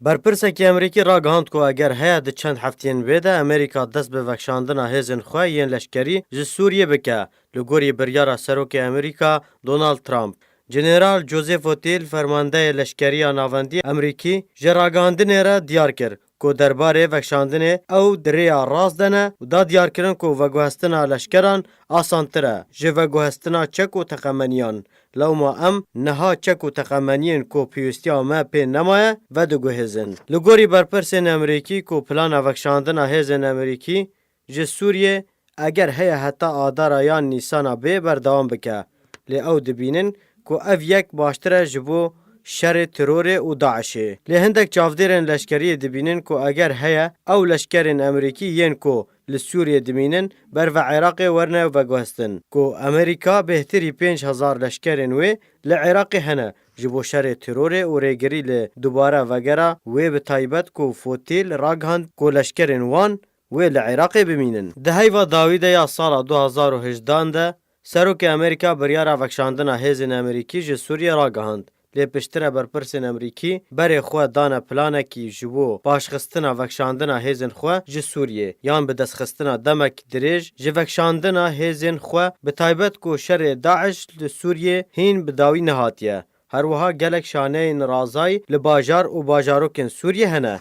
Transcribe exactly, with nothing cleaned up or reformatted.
Berpirsekî Amerîkî ragihand ku eger heye di çend heftiyên wê de Amerîka dest bi vekşandina hêzên xwe yên leşkerî ji Sûriyê bike, li gorî biryara Serokê Amerîka Donald Trump. General Joseph Oteel, fermandeyê leşkeriya navendî Amerîkî, ji ragihandinê re diyar kir ku derbarê vekşandinê ew di rêya rast de ne û da diyarkirin ku veguhestina leşkeran asantir e ji veguhestina çek û teqemeniyan. Lewma em niha çek û teqemeniyên ku pêwîstiya me pê nemaye vediguhêzin. Li gorî berpirsên Amerîkî ku plana vekşandina hêzên Amerîkî ji Sûriyê eger heye heta adara yan nîsana bê berdewam bike. Lê ew dibînin ku ev yek baştir e ji bo şerê terorê û DAIŞê. Lê hindek çavdêrên leşkeriyê dibînin ku eger heye ew leşkerên Amerîkî yên ku li Sûriyê dimînin berve Iraqê werine veguhestin ku Amerîka bêhtirî pênc hezar leşkerên wê li Iraqê hene ji bo şerê terorê û rêgirî li dubare vegera wê bi taybet ku Fotîl ragihand ku leşkerên wan wê li Iraqê bimînin. Di heyva dawî de ya sala du hezar û hejdehan de Serokê Amerîka biryara vekşandina hêzên Amerîkî ji Sûriyê ragihand. Lê piştre berpirsên Amerîkî berê xwe dane planekî ji bo paşxistina vekşandina hêzên xwe ji Sûriyê yan bi destxistina demek dirêj ji vekşandina hêzên xwe, bi taybet ku şerê DAIŞ li Sûriyê hîn bi dawî nehatiye. Her wiha gelek şaneyên razayî li bajar û bajarokên Sûriyê hene.